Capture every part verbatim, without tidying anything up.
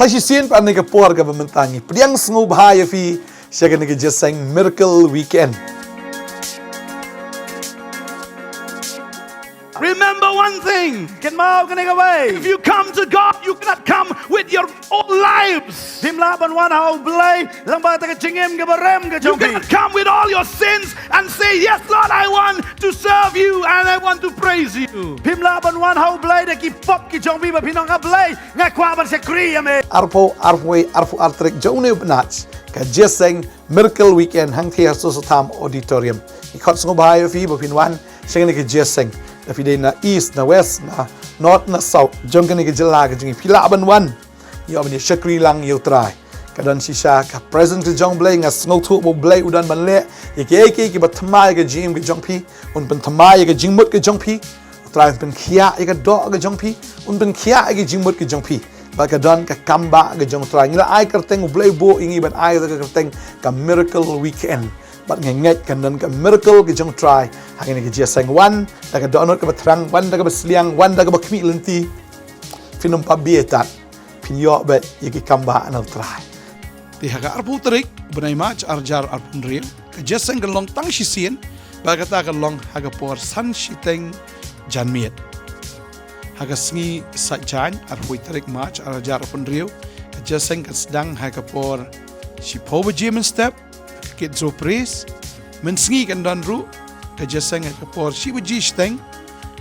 Sa shisien pat ha kane ka por kaba mynta ngi pdiang sngewbha ïa phi sha kane ka jingïaseng Miracle Weekend. Remember one thing. Kynmaw kane kawei. If you come to God, you cannot come with your old lives. Phim lah ban wan ha U Blei lyngba kata ka jingim kaba rem ka jong phi. You cannot come with all your sins and say, "Yes, Lord, I want to serve you and I want to praise you." Phim lah ban wan ha U Blei da ki pop ki jong phi ba phin ong, "A Blei, nga kwah ban shakri ïa me." Arphew, arphew wei, arphew ar tarik jong une u bnat, ka jingïaseng Miracle Weekend hangtei ha Soso Tham Auditorium. Ngi khot sngewbha ïa phi ba phin wan sha kane ka jingïaseng. Lada phi dei na East, na West, na North, na South jong kane ka jylla ka jong ngi, phi lah ban wan. Ïoh ban ïa shakri lang ïa U Trai. Ka don shisha ka presence ka jong U Blei, nga sngewthuh ba U Blei u don ban leh ïa kiei kiei kiba thymmai ïa ka jingim ka jong phi. Un pynthymmai ïa ka jingmut ka jong phi. U Trai un pynkhiah ïa ka doh ka jong phi. Un pynkhiah ïa ka jingmut ka jong phi. Bad ka don ka kam ba ka jong U Trai. Ngi la ai kyrteng, U Blei u buh ïa ngi ban ai ka kyrteng ka Miracle Weekend. Bad nga ngeit kan don ka miracle ka jong U Trai ha kane ka jingïaseng. Wan da ka dohnud kaba thrang, wan da kaba sliang, wan da kaba khmih lynti. Phin ym pat bieit tad. Phin ïoh beit ïa ki kam ba na U Trai. Te ha ka arphew tarik bnai March ar hajar arphew hynriew, ka jingïaseng kan long tang shisien, bad kata kan long ha ka por san shiteng janmiet. Ha ka sngi Saitjaiñ, arphew tarik March ar hajar arphew hynriew, ka jingïaseng kan sdang ha ka por shiphew baje mynstep, ha ka Kit Zo Pres. Mynsngi kan don ruh ka jingïaseng ha ka por shi baje shiteng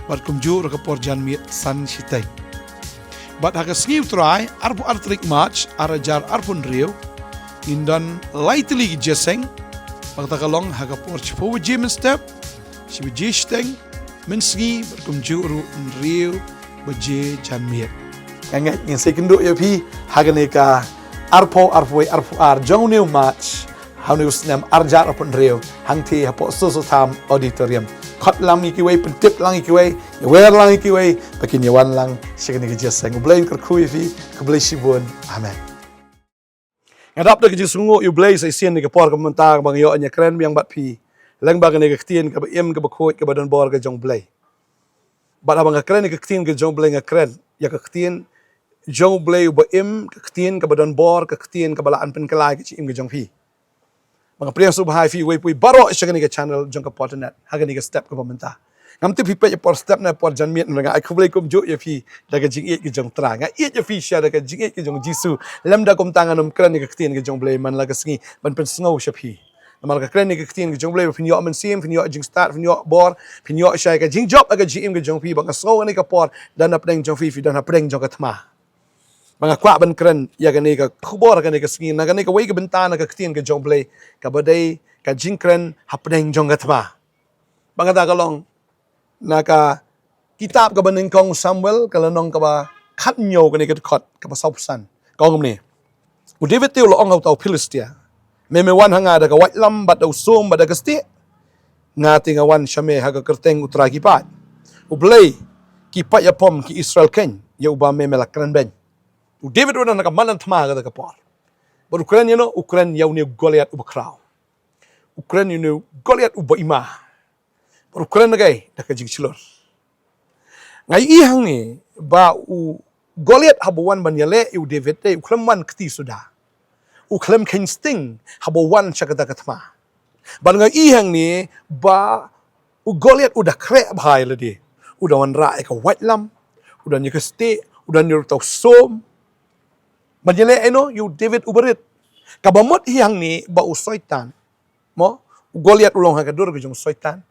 bad kumjuh ruh ka por janmiet san shiteng. Bad ha ka sngi U Trai, arphew ar tarik March ar hajar arphew hynriew, ngin don lai tylli ki jingïaseng, bad kata ka long ha ka por shiphew baje mynstep, shi baje shiteng, mynsngi bad kumjuh ruh hynriew baje janmiet. Nga ngeit ngin sa ïakynduh ïa phi ha kane ka arphew, arphew wei, arphew ar jong une u March ha une u snem ar hajar arphew hynriew hangtei hapoh Soso Tham Auditorium. Khot lang ïa kiwei, pyntip lang ïa kiwei, ïawer lang ïa kiwei ba kin ïawan lang sha kane ka jingïaseng. U Blei un kyrkhu ïa phi. Khublei shibun. Amen. Nga dap da ka jingsngewnguh ïa U Blei sa shisien ha ka por kaba mynta kaba nga ïoh ban ïakren biang bad phi lyngba kane ka ktien kaba im, kaba khuid, kaba don bor ka jong U Blei. Bad haba nga kren ïa ka ktien ka jong U Blei, nga kren ïa ka ktien jong U Blei uba im, ka ktien kaba don bor, ka ktien kaba lah ban pynkylla ïa ka jingim ka jong phi. Ba nga pdiang sngewbha ïa phi uwei pa uwei baroh sha kane ka channel jong ka Pyrthei Net ha kane ka step kaba mynta. Ngam tip phi peit ïa ka por step ne por janmiet, nga ai khublei kumjuh ïa phi da ka jingïeit ka jong U Trai. Nga ïeit ïa phi shisha da ka jingïeit ka jong U Jisu. Lymda kumta ngan ym kren ïa ka ktien ka jong U Blei man la ka sngi ban pynsngew sha phi. Namar nga kren ïa ka ktien ka jong U Blei ba phin ïoh mynsiem, phin ïoh jingstad, phin ïoh bor, phin ïoh shai ka jingjop ha ka jingim ka jong phi, ba nga sngew kane ka por don hapdeng jong phi, phi don hapdeng jong ka thma. Ba nga kwah ban kren ïa kane ka khubor kane ka sngi na kane kawei ka bynta na ka ktien ka jong U Blei, kaba dei ka jingkren hapdeng jong ka thma. Ba nga da ka long na ka kitab kaba nyngkong Samuel, ka lynnong kaba khathynñiew, kane ka dkhot kaba sawphew san. Ka ong kumne: U David te u la ong ha uta u Philistia, "Me me wan ha nga da ka waitlam bad da u sum bad da ka stieh. Nga te nga wan sha me ha ka kyrteng U Trai ki paid, U Blei ki paid ïapom ki Israel keiñ, ïa uba me me la kren beiñ." U David u don ha ka madan thma ha kata ka por. Bad u kren ïa uno, u kren ïa une u Goliath uba khraw. U kren ïa une u Goliath uba ima. Bad u kren da kaei? Da ka jingshlur. Nga ïohi hangne ba u Goliath haba wan ban ïaleh ïa u David te u khlem wan kti suda. U khlem kheiñ sting haba wan sha kata ka thma. Bad nga ïohi hangne ba u Goliath u da khreh bha ïa lade. U da wanrah ïa ka waitlam, u don ïa ka stieh, u don ïa uta u sum. Ban ïaleh ïa uno? Ïa u David uba rit. Kaba mut hi hangne ba u Soitan, mo, u Goliath u long ha ka dur ka jong u Soitan.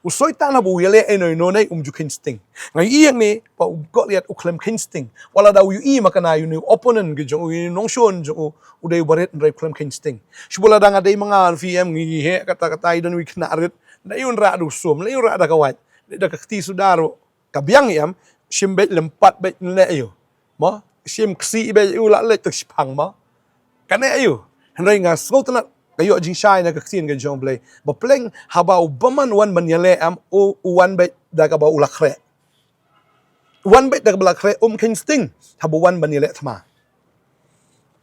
U Soitan haba u ïaleh ïa uno ïa uno ne um ju kheiñ sting. Nga ïohi hangne ba u Goliath u khlem kheiñ sting. Wat la da u ïohi makna ïa une u opponent ka jong u, ïa une u nongshun jong u, u dei uba rit, hynrei u khlem kheiñ sting. Shu ba la da nga dei ma nga, phi em, ngi heh katta katta, i don iwei i khynnah rit, lei un rah da u sum, lei un rah da ka wait, lei da ka kti suda ruh ka biang, em, shim beit lympat beit leh ïa u. Mo, shim ksih beit ïa u, la leit tang shiphang, mo. Kane ïa u. Hynrei nga sngewtynnat, ka ïoh jingshai na ka ktien ka jong U Blei ba pleng haba u bymman u wan ban ïaleh, em, u, u wan beit da kaba u la khreh. U wan beit da kaba la khreh, um kheiñ sting haba u wan ban ïaleh thma.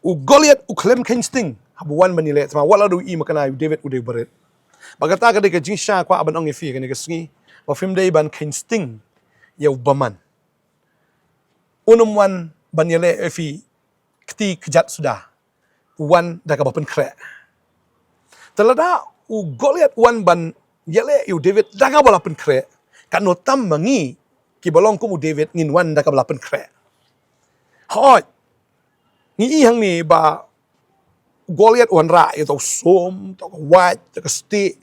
U Goliath u khlem kheiñ sting haba u wan ban ïaleh thma, wat la da u ïohi makna ïa u David u dei uba rit. Bad kata ka dei ka jingshisha nga kwah ban ong ïa phi kane ka sngi, ba phim dei ban kheiñ sting ïa u bymman. Un ym wan ban ïaleh ïa phi kti kjat suda, u wan da kaba pynkhreh. Te lada u Goliath u wan ban ïaleh ïa u David da kaba la pynkhreh, katno tam ma ngi kiba long kum u David ngin wan da kaba la pynkhreh. Hooid, ngi i hangne ba u Goliath u wanrah ïa uta u sum, uta ka wait, uta ka stieh.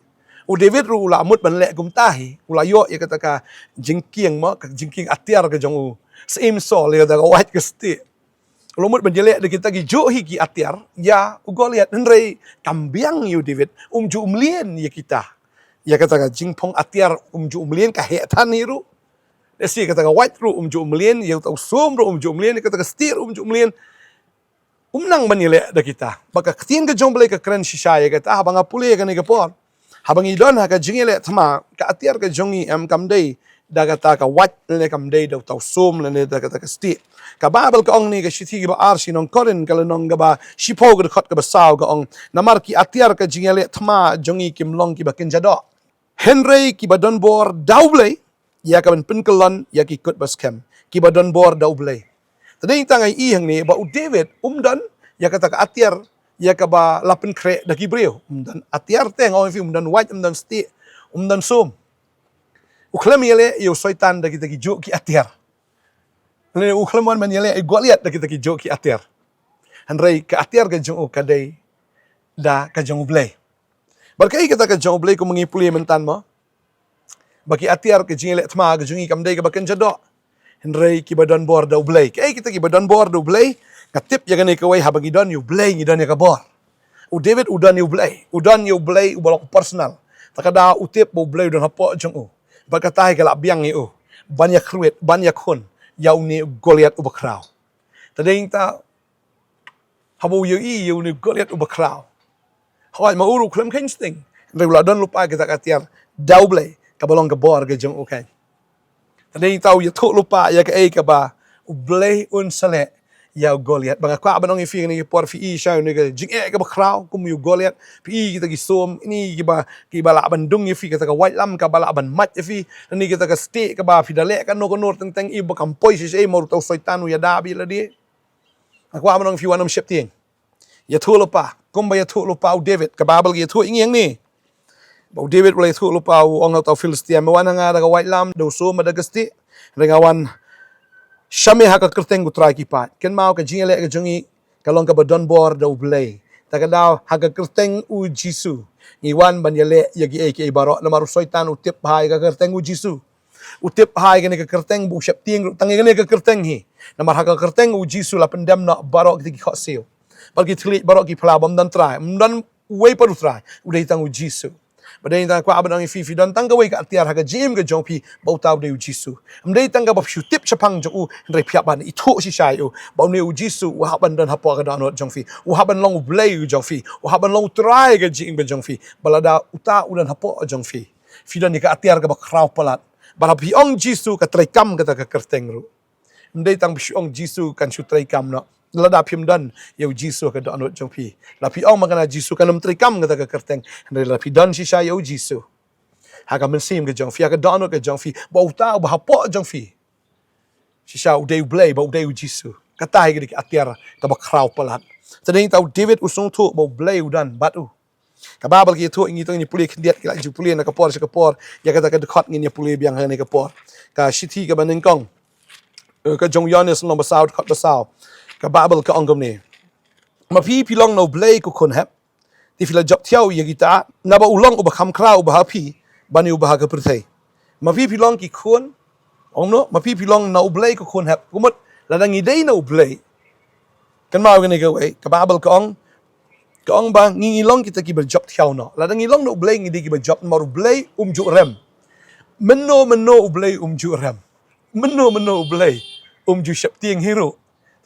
U David ruh u la mut ban leh kumta hi, u la ïoh ïa kata ka jingkieng mo, ka jingkieng atiar ka jong u syiem Saul ïa kata ka wait ka stieh. U la mut ban ïaleh da kita kijuh hi ki atiar ïa u Goliath, hynrei kam biang ïa u David, um ju mlien ïa kita. Ïa kata ka jingphong atiar um ju mlien, ka heh than hi ruh. Lehse kata ka wait ruh um ju mlien, ïa uta u sum ruh um ju mlien, ïa kata ka stieh ruh um ju mlien. Um nang ban ïaleh da kita. Bad ka ktien ka jong U Blei ka kren shisha ïa kata, haba nga pule ïa kane ka por. Haba ngi don ha ka jingïaleh thma, ka atiar ka jong ngi em kam dei da kata ka wait, lane kam dei da uta u sum, lane da kata ka stieh. Ka Baibl ka ong ne, ka shithi kiba ar sha ki nong Korinth, ka lynnong kaba shiphew, ka dkhot kaba saw, ka ong: Namar ki atiar ka jingïaleh thma jong ngi kim long kiba kynja doh, hynrei kiba don bor da U Blei ïa ka ban pynkyllon ïa ki kut ba skhem, kiba don bor da U Blei. Te dei tang ai i hangne ba u David um don ïa kata ka atiar ïa kaba la pynkhreh da ki briew. Um don atiar te, nga ong ïa phi, um don wait, um don stieh, um don sum. U khlem ïaleh ïa u Soitan da kita kijuh ki atiar. Lane u khlem wan ban ïaleh ïa u Goliath da kita kijuh ki atiar. Hynrei ka atiar ka jong u ka dei da ka jong U Blei. Bad kaei kata ka jong U Blei, kum ngi pule myntan mo, ba ki atiar ka jingïaleh thma ka jong ngi kam dei kaba kynja doh, hynrei kiba don bor da U Blei. Kaei kita kiba don bor da U Blei? Nga tip ïa kane kawei, haba ngi don ïa U Blei ngi don ïa ka bor. U David u don ïa U Blei, u don ïa U Blei uba long personal. Te ka daw u tip ba U Blei u don hapoh jong u. Bad kata hi ka la biang ïa u ban ïakhrwit, ban ïakhun ïa une u Goliath uba khraw. Te dei ta haba u ïohi ïa une u Goliath uba khraw, hooid, ma u ruh u khlem kheiñ sting, hynrei u la don lypa kita ka atiar da U Blei, kaba long ka bor ka jong u kheiñ. Te dei ta u ïathuh lypa ïa kaei kaba U Blei un sa leh ïa u Goliath. Ba nga kwah ban ong ïa phi kane ka por, phi i sha une ka jingeh kaba khraw kum ïa u Goliath, phi i kita ki sum, ine kiba, kiba lah ban dung ïa phi, kata ka waitlam kaba lah ban mait ïa phi, ine kita ka stieh kaba phi da leh kano kano teng teng i ba kam poi shisha, i ma u, uta u Soitan u ïada bha ïa lade. Nga kwah ban ong ïa phi, wat nym sheptieng. Ïathuh lypa kumba ïathuh lypa u David. Ka Baibl ka ïathuh ïa ngi hangne ba u David u la ïathuh lypa, u ong ha uta u Philistia: Me wan ha nga da ka waitlam, da u sum, da ka stieh, hynrei nga wan sha me ha ka kyrteng U Trai ki paid. Kynmaw, ka jingïaleh ka jong ngi ka long kaba don bor da U Blei. Te ka daw ha ka kyrteng U Jisu ngi wan ban ïaleh ïa kiei kiei baroh, namar u Soitan u tip bha ïa ka kyrteng U Jisu. U tip bha ïa kane ka kyrteng, ba u sheptieng ruh tang ïa kane ka kyrteng hi. Namar ha ka kyrteng U Jisu la pyndem noh baroh kita ki khohsiew bad ki thylliej baroh ki phla, bym don trai, ym don uwei pat u trai, u dei tang U Jisu. Bad dei tang, kwah ban ong ïa phi, phi don tang kawei ka atiar ha ka jingim ka jong phi, ba uta u dei U Jisu. Ym dei tang kaba phi shu tip shaphang jong u, hynrei phi hap ban ithuh shisha ïa u, ba une U Jisu u hap ban don hapoh ka dohnud jong phi, u hap ban long U Blei u jong phi, u hap ban long U Trai ka jingim ka jong phi. Ba lada uta u don hapoh jong phi, phi don ïa ka atiar kaba khraw palat. Ba lada phi ong Jisu, ka treikam kata ka kyrteng ruh. Ym dei tang phi shu ong Jisu kan shu treikam noh lada phim don ïa U Jisu ha ka dohnud jong phi. Lada phi ong ma kane Jisu, kan ym treikam kata ka kyrteng. Hynrei lada phi don shisha ïa U Jisu ha ka mynsiem ka jong phi, ha ka dohnud ka jong phi, ba uta uba hapoh jong phi shisha u dei U Blei, ba u dei U Jisu, kata hi ka dei ka atiar kaba khraw palat. Te dei ta u David u sngewthuh ba U Blei u don bad u. Ka Baibl ka ïathuh, ngi to ngin ïa pule khyndiat, ki la ju pule na ka por sha ka por, ïa kata ka dkhot ngin ïa pule biang ha kane ka por. Ka shithi kaba nyngkong, eh, ka jong u Ïoannis lynnong ba saw, dkhot ba saw. Ka Baibl ka ong kumne: Ma phi phi long na U Blei ko khun hep, te phi la jop thiaw ïa kita, naba u long uba kham khraw uba ha phi ban ïa uba ha ka pyrthei. Ma phi phi long ki khun, ong no, ma phi phi long na U Blei ko khun hep. Kumut, lada ngi dei na U Blei, kynmaw kane kawei, ka Baibl ka ong, ka ong ba ngi, ngi long kita kiba jop thiaw noh. Lada ngi long na U Blei ngi dei kiba jop, namar U Blei um ju rem. Mynno mynno U Blei um ju rem. Mynno mynno U Blei um ju sheptieng hi ruh.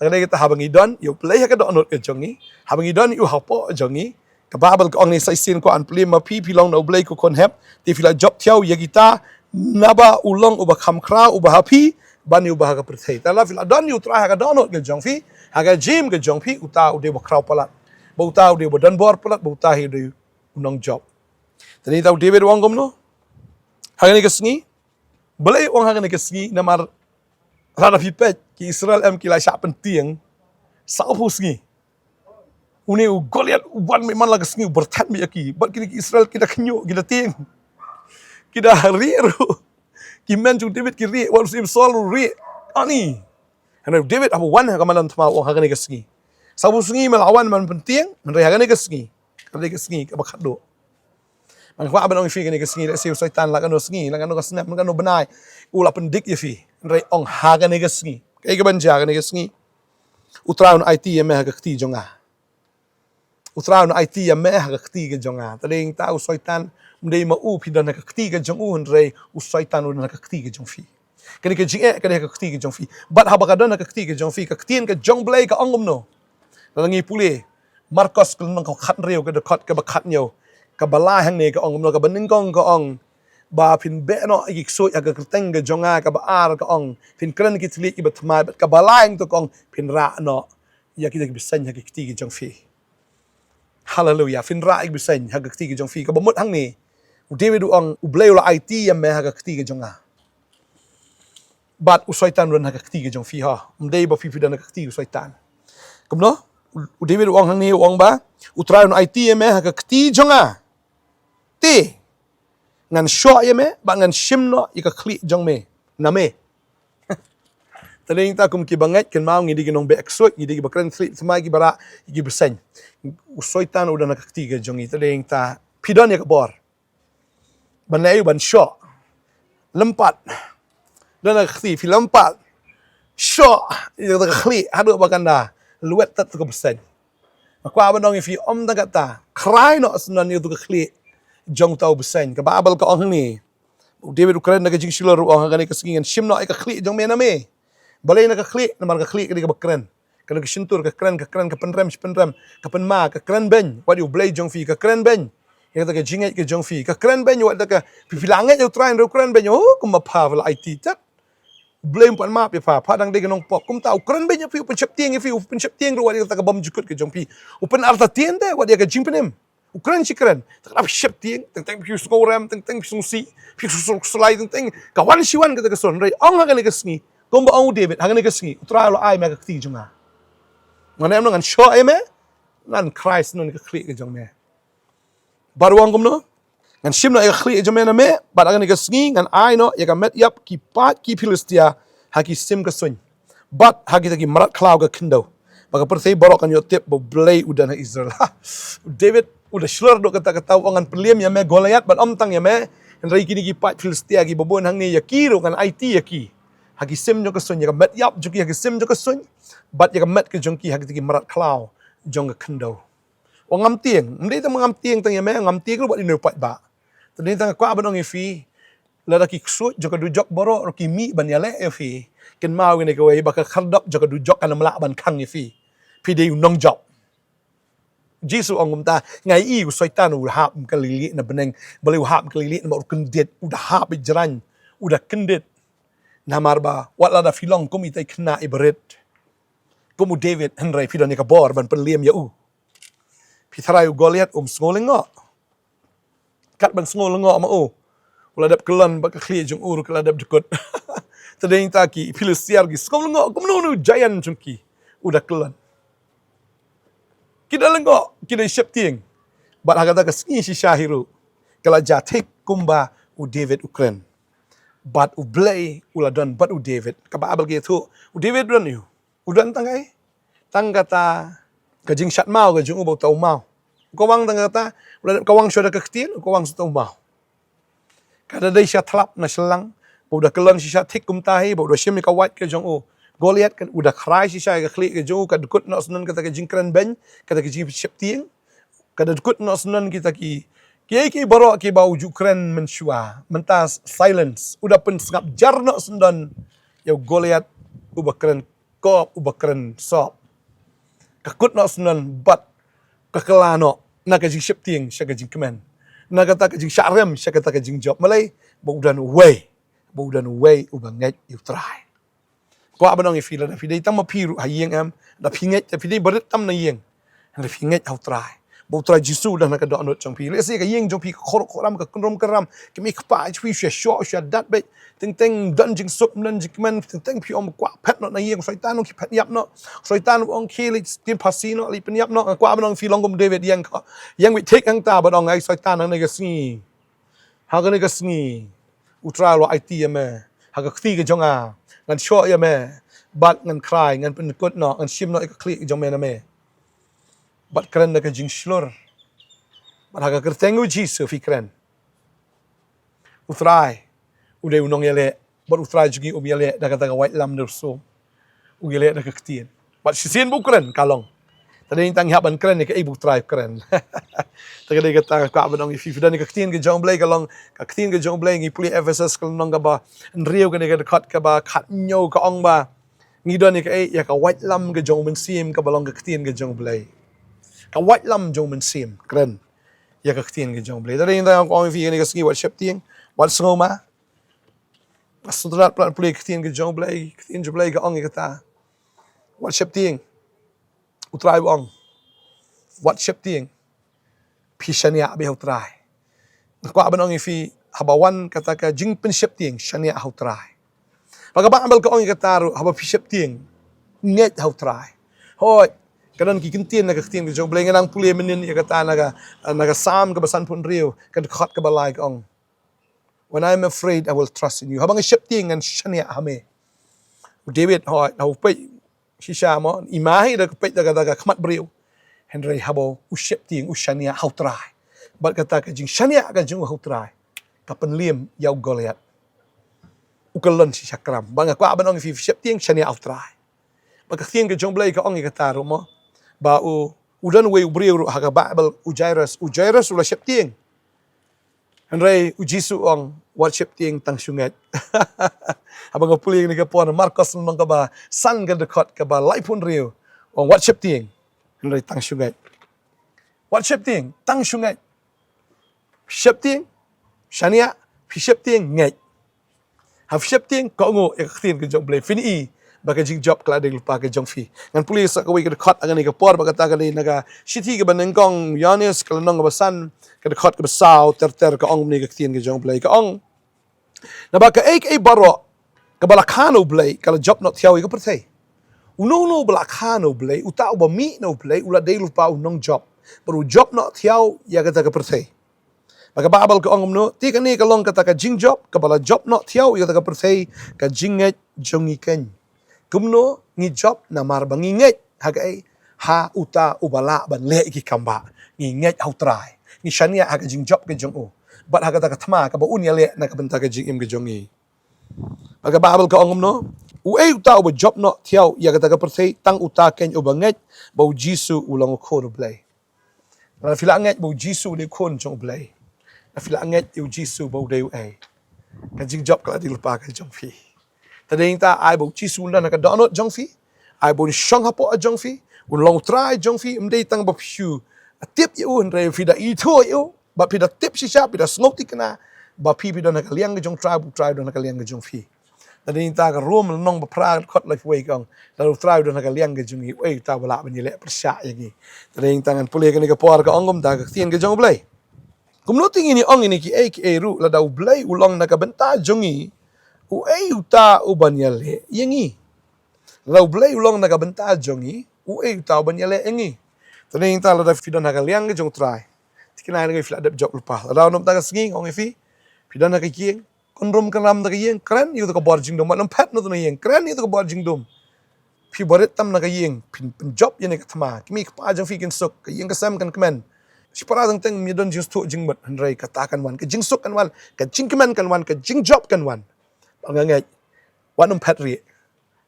Te ka dei kata, haba ngi don ïa U Blei ha ka dohnud ka jong ngi, haba ngi don ïa u hapoh jong ngi, ka Baibl ka ong ne, sa shisien kwah ngan pule: Ma phi phi long na U Blei ko khun hep, te phi la jop thiaw ïa kita, naba u long uba kham khraw uba ha phi ban ïa uba ha ka pyrthei. Te lada phi la don ïa U Trai ha ka dohnud ka jong phi, ha ka jingim ka jong phi, uta u dei uba khraw palat, ba uta u dei uba don bor palat, ba uta hi u dei u nongjop. Te dei ta u David u ong kumno ha kane ka sngi? Balei u ong ha kane ka sngi? Namar lada phi peit, ki Israel em ki la shah pyntieng Sawphew sngi. Une u Goliath u wan beit man la ka sngi, u byrthat beit ïa ki. Bad kine ki Israel ki da khñiuh, ki da tieng. Ki da rieh ruh. Ki hynmen jong u David ki rieh, wat u Saul u rieh. Ani. Hynrei u David haba wan ha ka madan thma u ong ha kane ka sngi. Sawphew sngi me la wan ban pyntieng, hynrei ha kane ka sngi. Kane ka sngi kaba khatduh. Nga kwah ban ong ïa phi kane ka sngi, lehse u Soitan la kano sngi, la kano ka snem, la kano bnai, u la pyndik ïa phi. Hynrei ong ha kane ka sngi. Kaei kaban jia ha kane ka sngi? U Trai un aiti ïa me ha ka kti jong nga. U Trai un aiti ïa me ha ka kti ka jong nga. Te dei ta u Soitan, ym dei ma u phi don ha ka kti ka jong u, hynrei u Soitan u don ha ka kti ka jong phi. Kane ka jingeh ka dei ha ka kti ka jong phi. Bad haba ka don ha ka kti ka jong phi, ka ktien ka jong Blei ka ong kumno? Lada ngi pule Markos ka lynnong ka khathynriew, ka dkhot kaba khathynñiew, kaba lai hangne ka ong kumno, kaba nyngkong ka ong ba phin beh noh ïa ki ksuid ha ka kyrteng ka jong nga, kaba ar ka ong phin kren ki thylliej kiba thymmai, bad kaba lai hangto ka ong phin rah noh ïa kita ki bseiñ ha ki kti ki jong phi. Haleluia. Phin rah ïa ki bseiñ ha ki kti ki jong phi. Kaba mut hangne, u David u ong, U Blei u la aiti ïa me ha ki kti ki jong nga. Bad u Soitan u don ha ki kti ki jong phi, ha. Ym dei ba phi phi don ha ki kti u Soitan. Kumno? U, u David u ong hangne, u ong ba, U Trai un aiti ïa me ha ki kti jong nga. Te ngan shoh ïa me, bad ngan shim noh ïa ka khlieh jong me na me. Te dei ta kum kiba ngeit, kynmaw ngi dei ki nongbeh ksuid, ngi dei kiba kren thylliej thymmai, kiba rah ïa ki bseiñ. U Soitan u don ha ki kti ki jong ngi, te dei ta phi don ïa ka bor ban leh aïu? Ban shoh. Lympat. Don ha ki kti, phi lympat shoh ïa ka khlieh haduh ba kan da lwet tat ka bseiñ. Nga kwah ban ong ïa phi, ym tang kata, khrai noh syndon ïa ka khlieh jong uta u bseiñ. Ka Baibl ka ong hangne, u David u kren da ka jingshlur, u ong ha kane ka sngi ngan shim noh ïa ka khlieh jong me na me. Balei na ka khlieh? Namar ka khlieh ka dei kaba kren. Ka dei ka shyntur, ka kren, ka kren, ka pynrem shi pynrem, ka pynma, ka kren beiñ wat ïa u Blei jong phi, ka kren beiñ ïa kata ka jingngeit ka jong phi, ka kren beiñ wat ïa ka, phi phi la ngeit ïa u Trai hynrei u kren beiñ, oh, kumba pha phi la aiti tat. U Blei um pat map ïa pha, pha dang dei ka nongpop. Kumta u kren beiñ ïa phi, u pynsheptieng ïa phi, u pynsheptieng ruh wat ïa kata ka bymjukut ka jong phi. U pynartatien te wat ïa ka jingpynim. U kren shi kren. Te ka dap sheptieng, teng teng phi sngewrem, teng teng phi sngewsih, phi sngewsih, teng teng ka wan shi wan kata ka sur. Hynrei ong ha kane ka sngi, kumba ong u David, ha kane ka sngi U Trai u la ai me ha ka kti jong nga. Ngan em noh, ngan shoh ïa me, ngan khrai syndon ka khlieh ka jong me. Bad u ong kumno? Ngan shim noh ïa ka khlieh jong me na me, bad ha kane ka sngi ngan ai noh ïa ka met ïap ki paid ki Philistia ha ki sim ka suiñ, bad ha kita ki mrad khlaw ka khyndew. Ba ka pyrthei baroh kan ïoh tip ba U Blei u don ha Israel. U David u da shlur duh kata kata, u ong ngan pynliem ïa me Goliath, bad ym tang ïa me, hynrei kine ki paid Philistia kiba bun hangne, ïa ki ruh ngan aiti ïa ki ha ki sim jong ka suiñ, ïa ka met ïap jong ki ha ki sim jong ka suiñ, bad ïa ka met ka jong ki ha kita ki mrad khlaw jong ka khyndew. Ong ngam tieng, ym dei tang ngam tieng tang ïa me, ngam tieng ruh bad ine u paidbah. Te dei tang kwah ban ong ïa phi, lada ki ksuid jong ka dujok baroh ruh ki mih ban ïaleh ïa phi, kynmaw ïa kane kawei, ba ka khyrdop jong ka dujok kan ym lah ban khang ïa phi. Phi dei u nongjop. Jisu ong kumta, nga ïohi u Soitan u hap ym ka lili na bneng, balei u hap ym ka lili? Namar u kyndit, u da hap ïa jrang, u da kyndit. Namar ba wat lada phi long kum ita i khynnah iba rit, kum u David, hynrei phi don ïa ka bor ban pynliem ïa u. Phi tharai u Goliath um sngew lyngngoh? Kat ban sngew lyngngoh ma u, u la dep kyllon bad ka khlieh jong u ruh ka la dep dkut. Te dei ta ki Philistia ki sngew lyngngoh, kumno une u giant jong ki u da kyllon. Ki da lyngngoh, ki da sheptieng. Bad ha kata ka sngi shisha hi ruh ka la jia thik kumba u David u kren. Bad U Blei u la don bad u David. Ka Baibl ka ïathuh, u David u don ïa u U don tang ei? Tang kata ka jingshad maw ka jong u ba u ta u maw. U ka wang tang kata, u la dep ka wang shuwa da ka ktien, u ka wang shuwa ta u maw. Ka da dei sha thlap na shyllangba u da kyllon shisha thik kumta hi, ba u da shim ïa ka wait ka jong u. Goliath kan u da khrai shisha ïa ka khlieh ka jong u, ka dkut noh syndon kata ka jingkren beiñ, kata ka jingsheptieng. Ka da dkut noh syndon kita ki, kiei kiei baroh kiba u ju kren mynshuwa. Mynta silence. U da pynsngap jar noh syndon ïa u Goliath uba kren kop, uba kren sop. Ka kut noh syndon bad ka kylla noh na ka jingsheptieng sha ka jingkmen, na kata ka jingshah rem sha kata ka jingjop. Balei? Ba u don uwei, ba u don uwei uba ngeit ïa u Trai. Kwah ban ong ïa phi, lada phi dei tang ma phi ruh ha ïing em, da phi ngeit, da phi dei ba rit tam na ïing, da phi ngeit ha u Trai. Ba U Trai Jisu u don ha ka dohnud jong phi. Lehse ka ïing jong phi ka khor khram, ka kynrum kynram, ki mei ki pa jong phi sha shoh sha dat beit. Teng teng don jingsuk, don jingkmen, teng teng phi ong ba kwah phet noh na ïing, Soitan ong ki phet ïap noh. Soitan ong ki leit tien phasi noh, leit pynïap noh. Kwah ban ong phi long kum David, ïeng ko, ïeng beit thik hangta, ban ong ai Soitan, hangne ka sngi, ha kane ka sngi U Trai u la aiti ïa me ha ka kti ka jong nga. Ngan shoh ïa me bad ngan khrai, ngan pynkut noh, ngan shim noh ïa ka khlieh ka jong me na me. Bad kren da ka jingshlur. Bad ha ka kyrteng U Jisu phi kren. U Trai u dei u nongïaleh, bad U Trai jong ngi um ïaleh da kata ka waitlam da u sum. U ïaleh da ka ktien. Bad shisien ba u kren ka long. Te dei tang hap ban kren ïa kaei ba U Trai u kren. Te ka dei kata ka kwah ban ong ïa phi, phi don ïa ka ktien ka jong U Blei, ka long ka ktien ka jong U Blei. Ngi pule Ephesus ka lynnong kaba hynriew, kane ka dkhot kaba khathynñiew, ka ong ba ngi don ïa kaei, ïa ka waitlam ka jong U Mynsiem kaba long ka ktien ka jong U Blei. Ka waitlam jong U Mynsiem kren ïa ka ktien ka jong U Blei. Te dei tang ka ong ïa phi kane ka sngi, wat sheptieng, wat sngewma. Nga sngewtynnat palat pule ka ktien ka jong U Blei, ka ktien jong U Blei ka ong ïa kata. Wat sheptieng. U Trai u ong, wat sheptieng. Phi shaniah beit ha U Trai. Nga kwah ban ong ïa phi, haba wan kata ka jingpynsheptieng, shaniah ha U Trai. Bad ka Baibl ka ong ïa kata ruh, haba phi sheptieng, ngeit ha U Trai. Hooid, ka don ki kyntien na ka ktien ka jong U Blei, nga nang pule mynnin ïa kata na ka, na ka Salm kaba sanphew hynriew, ka dkhot kaba lai, ka ong, "When I am afraid, I will trust in you." Haba nga sheptieng, ngan shaniah ha me. U David, hooid, haba u peit shisha mo, i ma hi da ka peit da ka, da ka khmat briew. Hynrei haba u sheptieng, u shaniah ha U Trai. Bad kata ka jingshaniah ka jong u ha U Trai, ka pynliem ïa u Goliath. U kyllon shisha kram. Bad nga kwah ban ong ïa phi, sheptieng, shaniah ha U Trai. Bad ka ktien ka jong U Blei ka ong ïa kata ruh mo, ba u, u don uwei u briew ruh ha ka Baibl, u Jairus. U Jairus u la sheptieng. Hynrei U Jisu u ong, wat sheptieng, tang shu ngeit. Haba nga pule ïa kane ka por, Markos lynnong kaba san, ka dkhot kaba laiphew hynriew, u ong, wat sheptieng, hynrei tang shu ngeit. Wat sheptieng, tang shu ngeit. Sheptieng, shaniah, phi sheptieng, ngeit. Haba phi sheptieng, kohnguh ïa ka ktien ka jong U Blei, phin i ba ka jingjop ka la dei lypa ka jong phi. Ngan pule sa kawei ka dkhot ha kane ka por, ba kata ka dei na ka shithi kaba nyngkong Ïoannis, ka lynnong kaba san, ka dkhot kaba saw ter ter, ka ong kumne ka ktien ka jong U Blei, ka ong, "Naba kaei kaei baroh kaba la kha na U Blei ka la jop noh thiaw ïa ka pyrthei." Uno uno uba la kha na U Blei, uta uba mih na U Blei, u la dei lypa u nongjop, bad u jop noh thiaw ïa kata ka pyrthei. Bad ka Baibl ka ong kumno, te kane ka long kata ka jingjop kaba la jop noh thiaw ïa kata ka pyrthei, ka jingngeit jong ngi keiñ. Kumno ngi jop? Namar ba ngi ngeit ha kaei? Ha uta uba lah ban leh ïa ki kam bah. Ngi ngeit ha U Trai, ngi shaniah ha ka jingjop ka jong u, bad ha kata ka thma kaba un ïaleh na ka bynta ka jingim ka jong ngi. Bad ka Baibl ka ong kumno, uei uta uba jop noh thiaw ïa kata ka pyrthei? Tang uta keiñ uba ngeit ba U Jisu u long U Khun U Blei. Lada phi la ngeit ba U Jisu u dei U Khun jong U Blei, lada phi la ngeit ïa U Jisu ba u dei uei, ka jingjop ka la dei lypa ka jong phi. Te dei nangta, ai ba U Jisu un don ha ka dohnud jong phi, ai ba un shong hapoh jong phi, un long U Trai jong phi. Ym dei tang ba phi shu tip ïa u, hynrei phi da ithuh ïa u, ba phi da tip shisha, phi da sngewthikna ba phi, phi don ha ka liang ka jong U Trai, ba U Trai u don ha ka liang ka jong phi. Te dei nangta ka Rom lynnong ba phra, dkhot laiphew wei, ka ong, lada U Trai u don ha ka liang ka jong ngi, uei uta uba lah ban ïaleh pyrshah ïa ngi? Te dei nangta ngan pule kane ka por, ka ong kumta ka ktien ka jong U Blei. Kumno te ngin ïa ong ïa kine kiei kiei ruh, lada U Blei u long na ka bynta jong ngi, uei uta uban ïaleh ïa ngi? Lada U Blei u long na ka bynta jong ngi, uei uta uban ïaleh ïa ngi? Te dei nangta lada phi don ha ka liang ka jong U Trai, thikna ïa ngi, phi la dep jop lypa. Lada u nym ta ka sngi, nga ong ïa phi, phi don ha ka ïing, kynrum kynram da ka ïing, kren ïa uta ka bor jingdum. Wat nym phet na uta na ïing, kren ïa uta ka bor jingdum. Phi barit tam na ka ïing, phin pynjop ïa kane ka thma, ki mei ki pa jong phi kin suk, ka ïing ka sem kan kmen. Shipara teng teng ym don jingsuk jingmut, hynrei kata kan wan, ka jingsuk kan wan, ka jingkmen kan wan, ka jingjop kan wan. Ba nga ngeit, wat nym phet rieh,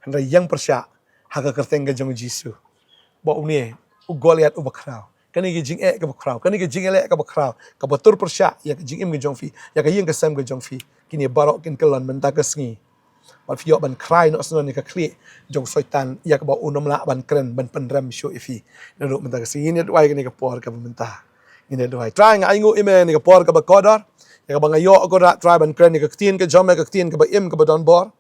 hynrei ïeng pyrshah ha ka kyrteng ka jong U Jisu. Ba une u Goliath uba khraw, kane ka jingeh kaba khraw, kane ka jingïaleh kaba khraw, kaba tur pyrshah ïa ka jingim ka jong phi, ïa ka ïing ka sem ka jong phi, kine baroh kin kyllon mynta ka sngi. Bad phi ïoh ban khrai noh shen ïa ka khlieh jong u Soitan, ïa kaba un nym lah ban kren, ban pynrem shuh ïa phi. Naduh mynta ka sngi ngin ïa duwai kane ka por kaba mynta. Ngin ïa duwai. Trai, nga ainguh ïa me ïa kane ka por kaba kordor, ïa kaba nga ïoh, ko Trai, ban kren ïa ka ktien ka jong me, ka ktien kaba im, kaba don bor.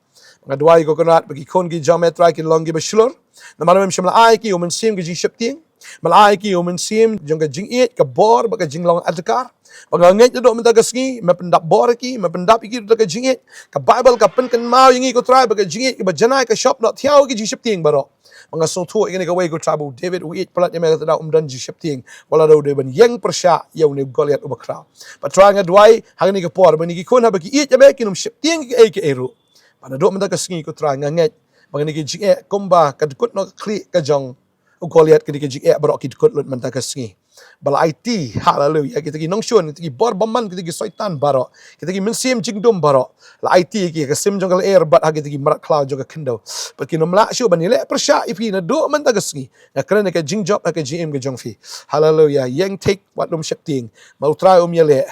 Nga duwai, ko Kynrad, ba ki khun ki jong me, Trai, kin long kiba shlur. Namar mem shym la ai ïa ki u mynsiem ka jingsheptieng, Me la ai ïa ki u mynsiem jong ka jingïeit, ka bor bad ka jinglong adkar. Ba nga ngeit naduh mynta ka sngi me pyndap bor ïa ki, me pyndap ïa ki da ka jingïeit. Ka Baibl ka pynkynmaw ïa ngi ko Trai ba ka jingïeit kaba janai ka shop noh thiaw ïa ki jingsheptieng baroh. Ba nga sngewthuh ïa kane kawei ko Trai ba u David u ïeit palat ïa me, kata da um don jingsheptieng wat la da u dei ban ïeng pyrshah ïa une u Goliath uba khraw. Bad Trai nga duwai ha kane ka por ba kine ki khun haba ki ïeit ïa me kin ym sheptieng ïa kaei kaei ruh. Bad naduh mynta ka sngi ko Trai nga ngeit ba kane ka jingeh kumba ka dkut noh ka khlieh ka jong u Goliath, kine ki jingeh baroh ki dkut lut mynta ka sngi. Ba la aiti, haleluya, kita ki nongshun, kita ki bor bymman, kita ki soitan baroh, kita ki mynsiem jingdum baroh, la aiti ïa ki ha ka sim jong ka lyer bad ha kita ki mrad khlaw jong ka khyndew. Bad kin ym lah shuh ban ïaleh pyrshah ïa phi naduh mynta ka sngi. Nga kren ïa ka jingjop ha ka jingim ka jong phi. Haleluya. Ïeng thik wat ym sheptieng, ma u Trai um ïaleh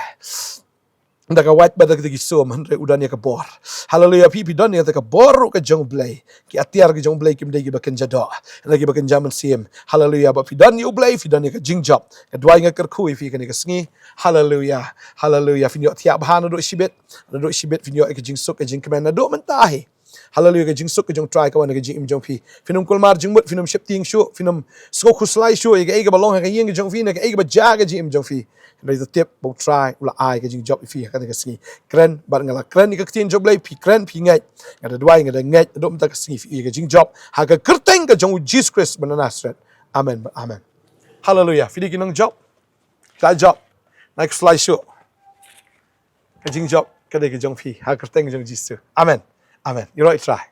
da ka wait bad da kita ki sum, hynrei u don ïa ka bor. Haleluya. Phi, phi don ïa ka bor ruh ka jong u Blei. Ki atiar ka jong u Blei kim dei kiba kynja doh, hynrei kiba kynja mynsiem. Haleluya. Ba phi don ïa u Blei, phi don ïa ka jingjop. Nga duwai, nga kyrkhu ïa phi kane ka sngi. Haleluya. Haleluya. Phin ïoh thiah bha naduh shibit, naduh shibit phin ïoh ïa ka jingsuk ka jingkmen naduh mynta hi. Haleluya. Ka jingsuk ka jong u Trai ka wan ha ka jingim jong phi. Phin ym kulmar jingmut, phin ym sheptieng shuh, phin ym sngew khuslai shuh ïa kaei kaba long ha ka ïing ka jong phi, na kaei kaba jia ha ka jingim jong phi. Hynrei to tip ba u Trai u la ai ka jingjop ïa phi ha kane ka sngi. Kren bad nga la kren ïa ka ktien jong u Blei, phi kren, phi ngeit. Nga da duwai, nga da ngeit naduh mynta ka sngi phi ïoh ïa ka jingjop ha ka kyrteng ka jong u Jisu Khrist ba na Nasareth. Amen bad amen. Haleluya. Phi dei ki nongjop, la jop, la khuslai shuh. Ka jingjop ka dei ka jong phi ha ka kyrteng jong u Jisu. Amen. Amen. Ïaroh ïa u Trai.